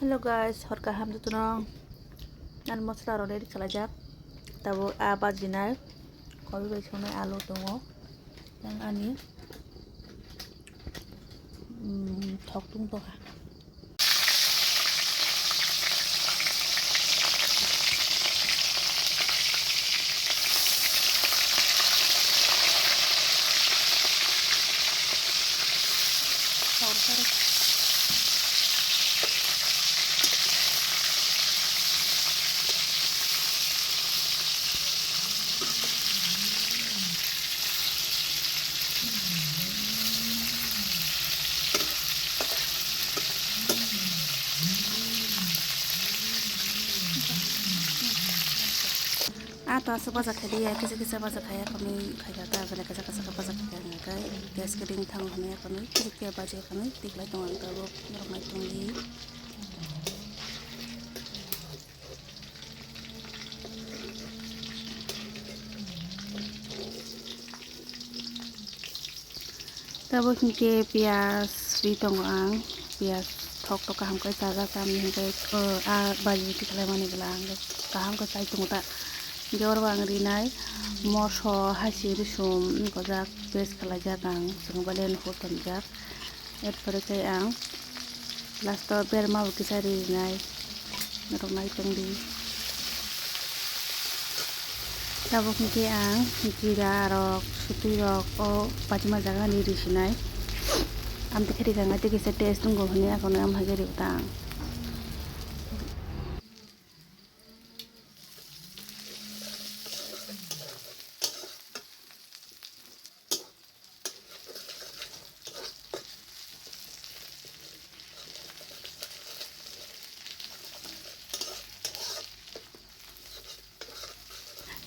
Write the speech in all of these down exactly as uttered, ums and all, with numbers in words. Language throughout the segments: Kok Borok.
Hello guys, hor kaham jotono. Ani masala rok ready khlaijak. Tabuk a bajinai, kobi bai songnai alu tongo. Yang ani, mm, thok tung tongkha. Ah, to aswk baja khai di ya, kisa kisa baja khai ya, kami khai ka ta, bele kisa kisa baja khai ka, gas ke ding thang hwnwi ya, kami kisa kisa baja khai, tik lai tong ang tabuk, norok nai tong di. Tabuk hinkhe piyaj ri tongo ang, piyaj thok thok kaham khe chajak tamni hinkhe, o, a baji tikhlaimani bwla ang kaham khe chai tongo ta. Hinkhe oro ang rinai moso, hasi, rusum gojak paste khlaijak ang, chwng bale nukhung tonjak. Erpore khe ang last o berma bo kisa rinai, norok nai tong di. Tabuk hinkhe ang jira rok, sutwi rok o pachima jaga ni risinai. Amtwi khe rikha nai tei kisa taste wngkha hwnwi akhorno am hai khe rikha ang.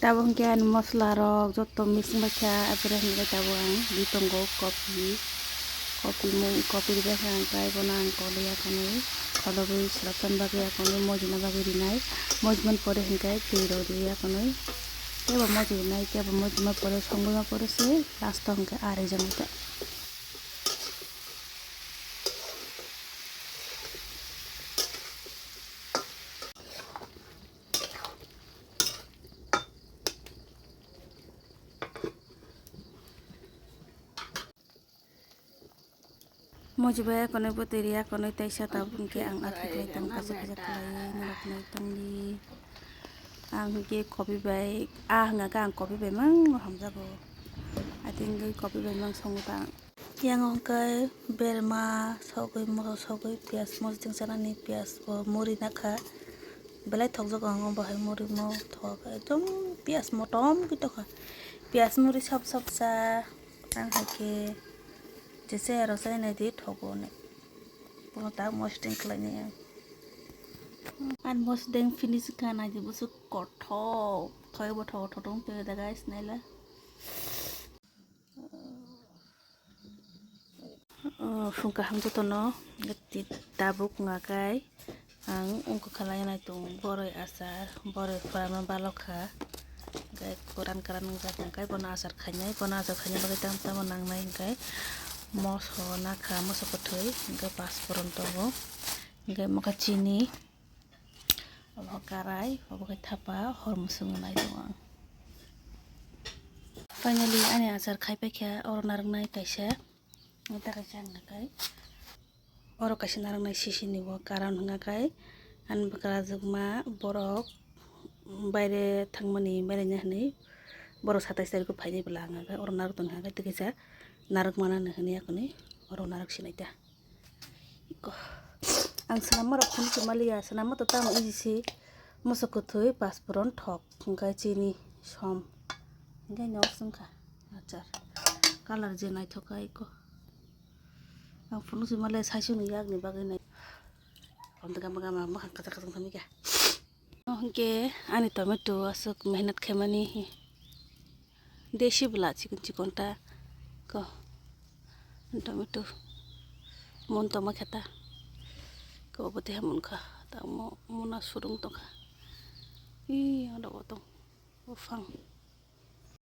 Tabuk hinkhe ani masala rok joto mix wngbaikha, abore hinkhe tabuk ang ri tongo kopi, kopi mui, kopi ribaikha ang tei bono ang kolwi akonwi kholobwi swrapna bagwi akonwi mojina bagwi rinai, mojimani pore hinkhe twi rok riwi akonwi teibo moji rinai, teibo mojima pore songwi ma pore se last o hinkhe ari jani ta. Moji bai akonwi bwtwi ri akonwi teisa tabuk hinkhe ang athuklai tong kajak kajak khlaiwi norok nai tongdi. Ang hinkhe kopi bai, a hwnka khe ang kopi bai mang hamjago. Ating kopi bai mang songo ta ang. Yang hinkhe berma sogwi, moso sogwi, piyaj mosdeng chanani, piyaj bo muri nakha. Belai thokjago ang o bahai muri mo thok ekdom piyaj motom khe tokha. Piyaj muri sap sap cha. Ang hai khe jese aro chai nai di thogo ne. Bono ta mosdeng khlai nai ang. Ani mosdeng finish kha nai di bwswk kothok. Thoi bo thogo thotung twi da guys naila. Oh, phung kaham jotono. Tabuk wngkha khe. Ang wngkha khalai nai tongo boroi achar, boroi phrano balok kha, hwnkhe kwran kwran wngjak hwnkhe bono achar khainai, bono achar khaina bagwi tamo tamo nangnai hwnkhe moso nakha, moso kwthwi hwnkhe pasporon tongo, hwnkhe omo khe chini, obo khe karai, obo khe thapa, hor mwswk nai tongo ang. Finally ani achar khai paikha, oro narwknai kaisa, tei kaisa wngkha khe. Oro kaisa narwknai sisini bo karon hwnka khe ani bwkrajwkma borok baire thangmani beraina hinwi borok satais tarikgo phainai bwla hwnka khe oro narwk tongkha khe tei kaisa narwk manani hinwi akhuni oro narwk sinai ta. Ang swnammarok phunukgwi maliya, swnamma to tamo easy se, moso kwthwi, pasporon thok, hwnka chini som, hwnka nok swngkha achar, colour je naithok kha eko. Ang phunukgwi maliya, saichung ni yakni bagwi nai. Om to gama gama mwkhang kwchak kwchak thangwi kha. Hwnkhe ani tomato aswk mehnat khaimani desi bwla chikon chikon ta ko tomato mon tongma khe ta ko bo tei hamon kha tamo mona surung tongkha. Ee oro bo tong buphang.